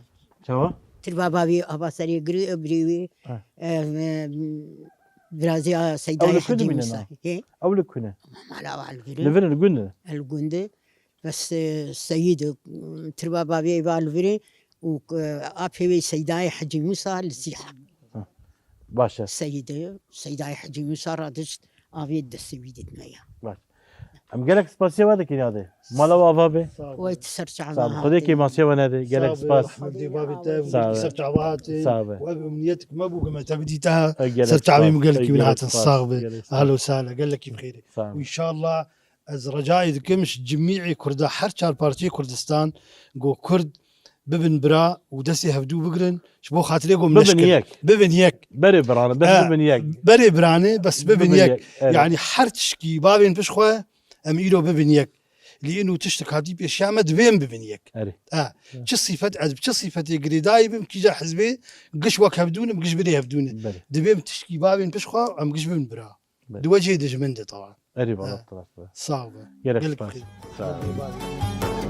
Çawa? Tirba bavê, ava serê girê, ew birê wê. Eh. Eh, eh, virazê a Seydayê Ew li ku Hecî dimîne Musa. na? He? Ew li ku ne? Mala wa li vir e. Li vir e, li gund e? Li gund e. Bes, e, Seyîd, e, tirba bavê va li vir e û, e, apê wê Seydayê Hecî Musa li Sîha. Ha. Baş e. Seyîd e, Seydayê Hecî Musa radişt, avê destê wî didme ya. Baş. Em gelek spasiya we dikin yadê. Mala we ava be. Sağ ol. Wey ti ser çava Sağ ol. Xwedê hatî. kêmasiya we nede. Gelek Sağ ol. spas. Xwedê bavê te Sağ û ol. ser çava hatî. Sağ ol. Ev emniyet me bû, me te bidî te. E, gelek Ser çavê spas. min gelekî E, min gelek hatin. spas. Sağ be. Gelek spas. Ahlo sala, gelekî bi xêrê. Sağ ol. Û înşallah Ez recayê dikim ji cimî'ê Kurda, her çar parçeyê Kurdistan, ku Kurd bibin bira û destê hevdû bigirin, ji bo xatirê ku Bibin neşkin. yek. Bibin yek. Berê birane, bes Eh, bibin yek. Berê birane, bes bibin Bibin yek. yek, evet. Yani her tişkî bavên piş xwe, em îro bibin yek. Lê ino tiştek hatî pêşiya me, divê em bibin yek. Erê. Ha, Ya. çi sîfet ez bi çi sîfetê girêdayî bim, kîja hizbê giş wek hevdûn im, giş birê hevdûn in. Belê. Divê em tişkî babên pişt xwe, em giş bibin bira. Belê. Di wecihê dijmin de tawa. Erê, bala Ha. taraf be. Sağ ol. Gerek Gelek spas. bixêr. Sağ ol.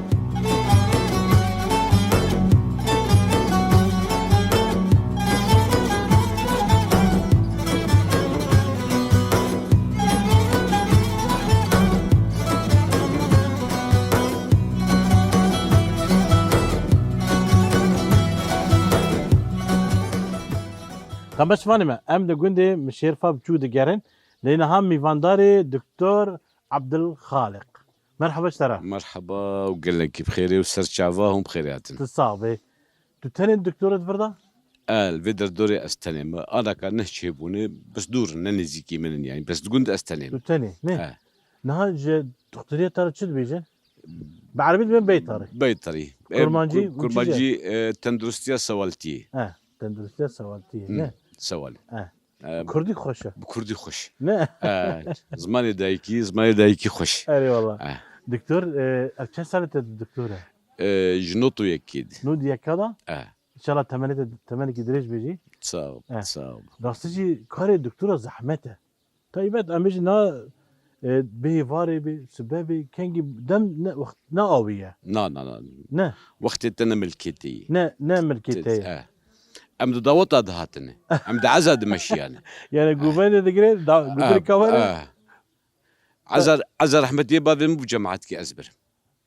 Temaşevanê me, em li gundê Mişêrfa Biçû digerin. Lê niha mîvandarê Doktor Abdulxaliq. Merhaba ji te re. Merhaba û gelekî bi xêrê û ser çava hûn bi xêrê hatin. Tu sax bê. Tu tenê doktor î di vir de? E, li vê derdorê ez tenê me. Anaka neh çêbûne, bes dûr in, ne nêzîkî min in yani. Bes di gund ez tenê me. Tu tenê, ne? E. Niha ji doktoriya te re çi dibêjin? Bi erebî dibên beytarî. Beytarî. E, Kurmancî, kur-, û çi kurmancî, e, tenduristiya sewaltiyê. E, tenduristiya sewaltiyê, Hmm, ne? Sewal. E. E, Kurdî xweş e. Bi kurdî xweş. Ne? E, zimanê dayikî, zimanê dayikî xweş. Erê wala. E. Doktor, e, ev çend salê te doktor e? E, ji nod û yekê de. Nod û yeka de? E. Înşallah temenê te, temenekî dirêj bê jî. Sağ ol, E. sağ ol. Rastî jî karê doktora zehmet e. Taybet em bêjin na, e, bê êvarê bê, sibe bê, kengî dem ne, wext ne awî ye. Na, na, na. Ne. Wextê te ne milkê te yî. Ne, ne milkê te ye. E. Em di daweta dihatine. Em di eza dimeşiyane. Yani E. guvene digire, da, E, guvene kavere. E. Eza, eza rehmetiyê bavê min bû cemaetkî ez birim.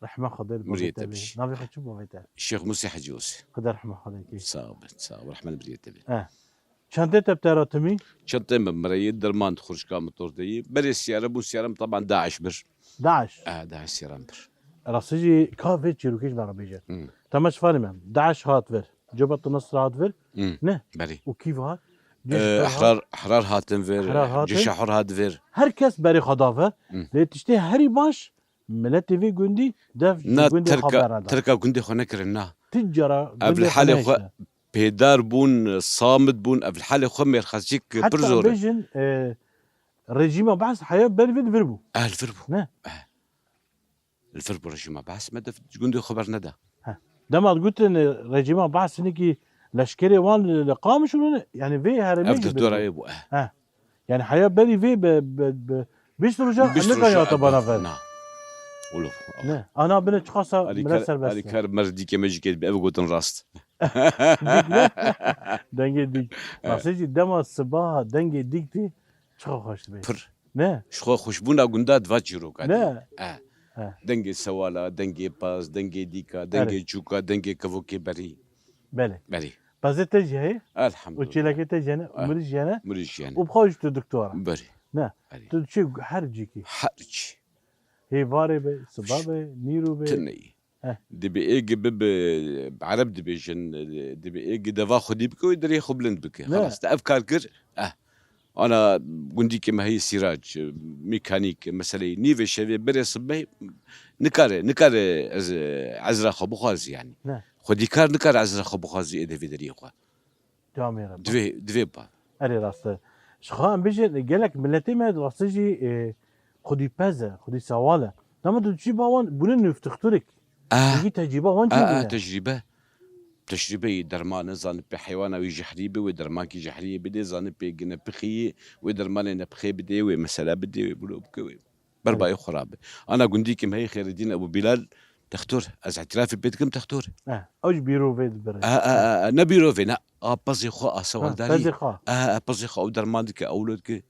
Rehma Xwedê li Miriyê bavê te te bê. bişî. Navê xwe çi bavê te? Şêx Musê Hecî Osê. Xwedê rehma Xwedê kê. Sağ ol, sağ ol. Rehmet miriyê te bê. E. Çentê te bi te re timî? Çentê min mireyê, derman di xurşka min tor de yî. Berê siyare bû, siyare min taban DAIŞ bir. DAIŞ? E, DAIŞ siyaran bir. Rastî jî ka vê çîrokê ji me re bêje. Hmm. Temaşevanê me. DAIŞ hat vir. Cebhet Nusra hat vir. Hmm. Ne? Berê. Û kî hat? E, Cîş hat. Ehrar, Ehrar hatin vir. Ehrar hatin. Cîşa Hur hat vir. Her kes berê xwe da vir. Hmm. Lê tiştê herî baş Miletê vê gundî dev ji Na gundê xwe Tirka, bera da. Tirka gundê xwe nekirin, na. Ti cara Ev gundê li xwe halê xwe nehişte. Pêdar bûn, samit bûn, ev li halê xwe mêrxasîk pir Heta zor e. bêjin, e, rejîma Behs heya ber vê li vir bû. Eh, li vir bû. Ne? Eh. Li vir bû rejîma Behs, me dev ji gundê xwe berneda. He. Dema digotin, e, rejîma Behs hinekî leşkerê wan li, li Qamişlo ne, yani vê herêmê Ev jî di dora bêjin. Ê bû, eh. He. Yani heya berî vê bi, bi, bi bîst roja Bîst nikayê roja hate ev bana ver. Na. Ulu. Ne. Ana bine çiqasa Alîkar, mire serbest. Alîkar merdîkê me jî kê bi ev gotin rast. Dîk ne? Dengê dîk. Evet. Rastî jî dema sibaha dengê dîk tê çiqa xweş dibê. Pir. Ne? Ji xwe xweşbûna gunda di va çîroka de. Ne? Eh. Eh. Dengê sewala, dengê paz, dengê dîka, dengê Erê. çûka, dengê kevokê berî. Belê. Belê. Pezê te jî heye? Elhamdulillah. Û çêlekê te jî hene? Û Eh. mirî jî hene? Mirî jî hene. Û bi xwe jî tu doktor e? Berê. Ne. Berê. Tu diçî her cîkî? Her cî. Hêvarê be, siba be, nîro be? Tineyî. Eh. Dibê êgî bibe, bi ereb dibêjin, dibê êgî deva xwedî bike û derê xwe bilind bike. Ne. Xelas, te ev kar kir, eh. Ana gundîkê me heye sîrac, mîkanîk, meseleyê nîvê şevê berê sibehê nikare, nikare ez, ezra xwe bixwazî yani. Ne. Xwedîkar nikare ezra xwe bixwazî êdî vê deriyê xwe. Camê re. Divê, divê ba. Erê rast e. Ji xwe em bêjin gelek miletê me rastî jî, e, xwedîpez e, xwedî sewal e. Dema tu diçî ba wan bûne nûftixturek. Ah. Hingî tecrîba wan çi Ah, ah, bûne? Tecrîbe. Tecrîbeyê derman e, zanî pê heywana wî jehrî be, wê dermankî jehriyê bidê, zanî pê gine pixiyê, wê dermanê nepixê bidê, wê mesela bidê, wê bilo bike, wê berbayê xwe rabe. Ana gundîkî me heye Xêredîn Ebû Bîlal, textor, ez îtirafê pê dikim textor. Eh, ew ji bîrovê dibire. Eh, eh, eh, eh, ne bîrovê, ne, a pezê xwe, a Ha, sewaldarî. Pezê xwe. Eh, eh, pezê xwe, ew derman dike, ew lo dike.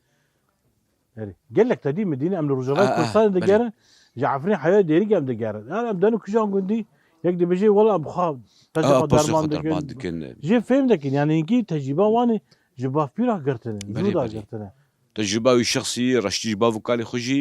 Erê. Gelek te dî min dîne, em li Rojavayê A, a, Kurdistanê belê. digerin, ji Efrîn heya Dêrikê em digerin. Yan em deno kijan gundî, yek dibêje, wela em xwe pezê A, xwe pezê derman xwe derman dikin. dikin. Jê fêm dikin, yani hinkî tecrîba wan ê ji bavpîra girtine, Belê, zû da belê. girtine. Tecrîba wî şexsî, reştî ji bav û kalê xwe jî,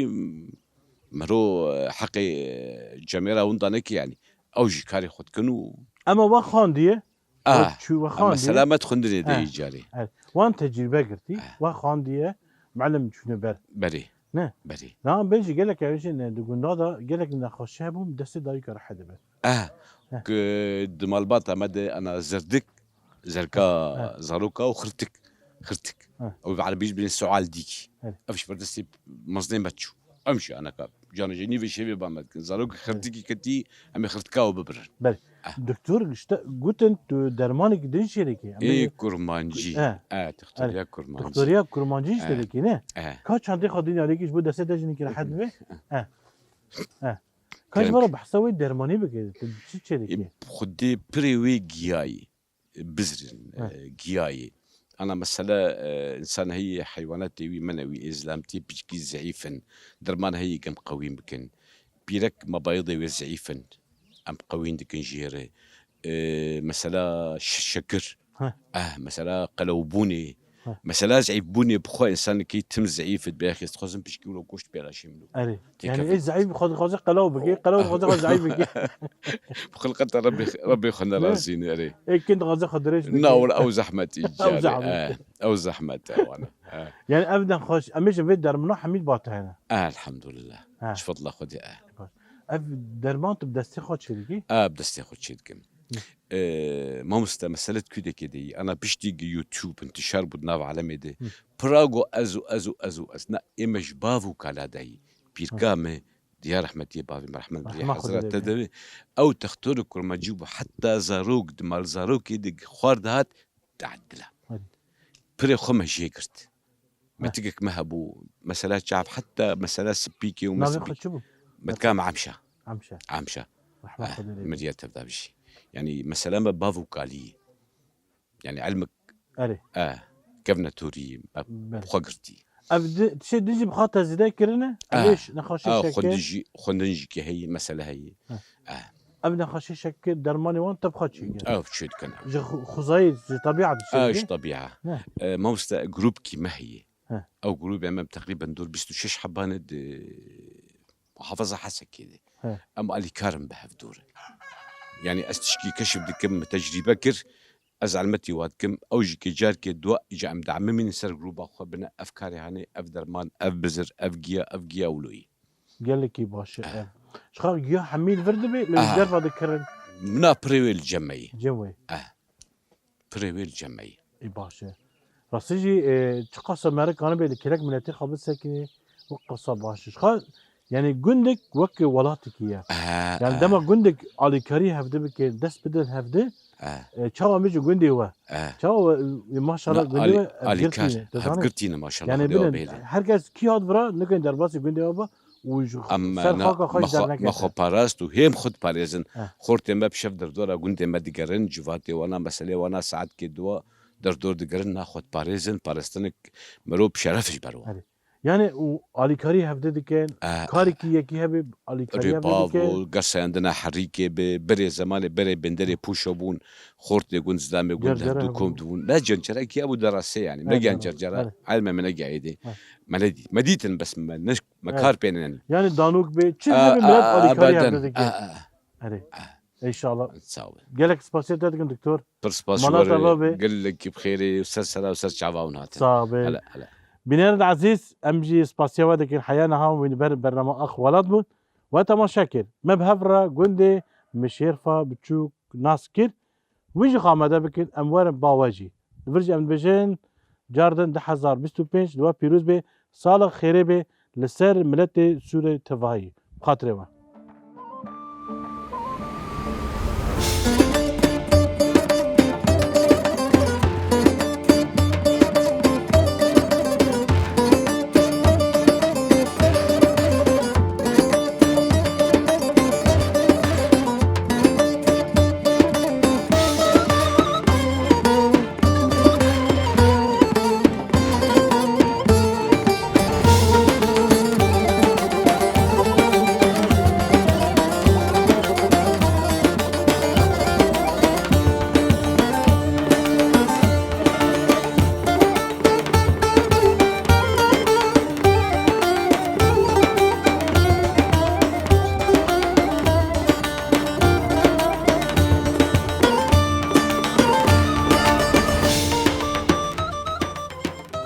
mero, e, heqê, e, cemêra winda neke yani. Ew jî karê xwe dikin û Ema we xandiye, A, we çû, we a xandiye. Mesela me di xwendinê de Ha. yê carê. Evet. Wan tecrîbe girtî, Ha. we xandiye, melim çûne ber. Berê. Ne? Berê. Na bê jî gelek ew jî ne, di gunda da gelek nexweşî hebû, destê dayika re hedibe. Ah, Heh. Ki di malbata me de ana zerdik, zerka Heh. zaroka û xirtik. Xirtik. Heh. Ew bi erebî jî bînin sual dîkî. Evet. Ev ji ber destê mezinê me çû. Em jî anaka. Cana jî nîvê şevê ba me dikin. Zarok xirtikî ketî, em ê xirtika û bibirin. Belê. Doktor işte gotin tu dermanekî din çêdikî. Em ê Ê kurmancî. Eh. Eh, doktoriya kurmancî. Doktoriya kurmancî işte Eh. dikî ne? Eh. Ka çandê xwe dinê alîkî ji bo destê te jî nikî rehet bibe? Eh. Eh. Ka ji Kerem. Vara behsa wê dermanî bike, tu çi çêdikî? Ê, xwedê pirê wê giyayî. Bizrîn, Heh. e, giyayê. Ana mesela, e, însan heyî heywanatê wî menewî ê zilamtî piçkî zeîf in. Derman heyî em qewîn bikin. Pîrek mebayidê wê zeîf in. Em qewîn dikin jê re. E, mesela ş-, şekir. Heh. Eh, mesela qelewbûnê. Heh. Mesela zeîfbûnê bi xwe însanekî tim zeîf dibê, xêz dixwazin piçkî wilo goşt pê re şîmlo. Erê. Tê Yani kevin. Ê zeîf xwe dixwaze qelaw bike, qelaw dixwaze xwe zeîf bike. Bi xilqeta Rebê, Rebê xwe nerazîne erê. Ê kin dixwaze xwe dirêj bike. Na, wala ew zehmet î Ew carê, zehmet. Eh, ew zehmet e wana. Eh. Yani ev nexweş, em ê ji vê dermana hemî bate hene. Elhamdulillah. Ha. Ji fedla Xwedê e. Ev derman tu bi destê xwe çêdikî? E, bi destê xwe çêdikim. Hı. E, mamoste, mesele di kûdekê de yî. Ana piştî gi YouTube intişar bû di nav alemê de. Hı. Pira got ez û ez û ez û ez. Na, ê me ji bav û kala de yî. Pîrka Hı. me, Diya rehmetiyê bavê me, rehmet bi Rehma Xwedê hezret lê te be. De be. Ew textorê kurmancî bû. Heta zarok, di mal zarokê de xwar dihat, diedila. Hadi. Pirê xwe me jê girt. Heh. Metikek me hebû. Mesela çav, heta mesela spîkê û Navê mesbî-, xwe çi bû? Metika me Amşa. Amşa. Amşa. Rehma Eh, Xwedê lê be. Miriye tevda bijî. Yani mesela me bav û kalî. Yani ilmek Erê. Eh, kevne torî, me Belê. Xwe girtî. Ev di, tişê din jî bi xwe te zêde kirine? Eh, Ev ê ş-, nexweşê eh, şeker. Xwendin jî, xwendin jî ki heyî, mesele heyî. Heh. Eh. Ev nexweşê şeker dermanê wan te bi xwe çêkir? Ew çê dikin ew. Ji xu-, xwezayê, ji tebîet çê Eh, dike? Ji tebîa. Heh. Eh, mamoste, grûpkî me heye. Heh. Ew grûbê me teqrîben dor bîst û şeş heban e di muhafaza Hesekê de. Heh. Em alîkar in bi hev dor. Yani ez tişkî keşif dikim, min tecrîbe kir. Ez elmetî wa dikim, ew jî kê carkê dua îca em diemimînin ser grûba xwe bine, ev karê hanê, ev derman, ev bizir, ev giya, ev giya wilo yî. Gelekî baş e, Eh. ev. Ji xwe giya hemî li vir dibe, lê Ah. derva dikirin. Mina pirê wê li cem me yî. Cem wê. Eh. Pirê wê li cem me yî. Ê baş e. Rastî jî, e, çiqasa merikan be li kêlek miletê xwe bisekinê, wek qasa baş e. Ji xwe, yani gundek wek welatekî ye. Eh, Yani eh. dema gundek alîkarî hevdi bike, dest bidin hevdi, Eh. e, çawa min ji gundê we. Eh. Çawa we, e, maşallah Na, gundê alî-, we, e, alîkar, girtîne, tu zanî? Hevgirtîne maşallah, Yani Xwedê bilin, pêle. Her kes kî hat vira, nikin derbasî gundê we be û ji Em, ser na, xaka xwe me ji xwe, dernekete. Me xwe parast û hêm xwe diparêzin. Eh. Xortê me bi şev derdora gundê me digerin, civatê wana, meselê wana saetkê dua derdor digerin, na xwe diparêzin, parestinek mirov bi şeref ji ber wan. Erê. Yani û alîkarî hevde dikin, Eh, karekî yekî hebe alîkarî hevde Rêbav dikin. Û gerseyandina herîkê bi, berê zemanê berê benderê pûşo bûn, xortê gund, zilamê gund, Cercere hevdu kom hebûn. Dibûn. Ne cencerekî hebû derasê yani. Ne Evet, gel evet. Cercere, Evet. Elme me ne gel êdî. Evet. Me ne dî-, me dîtin bes me ne, me Evet. Kar pê ne. Yani danûk be, çi Eh, hebe eh, milet eh, alîkarî abadan. Hevde dikin. Eh, eh. Erê. Eh. Înşallah. Sağ ol. Gelek spasiya te dikin doktor. Pir spas ji Mala we te re, babe. Gelekî bi xêrê û ser sera û ser çava hûn hatin. Sağ be. Hele, hele. Bînerên ezîz, em jî spasiya we dikin heya niha wî li ber bernama Ax Welat bûn. We temaşe kir. Me bi hev re gundê Mişêrfa Biçûk nas kir. Wî jî xwe amade bikin, em werin ba we jî. Li vir jî em dibêjin, cardin du hezar bîst û pênc li we pîroz be, sala xêrê be li ser miletê Sûrê tevahî. Bi xatirê we.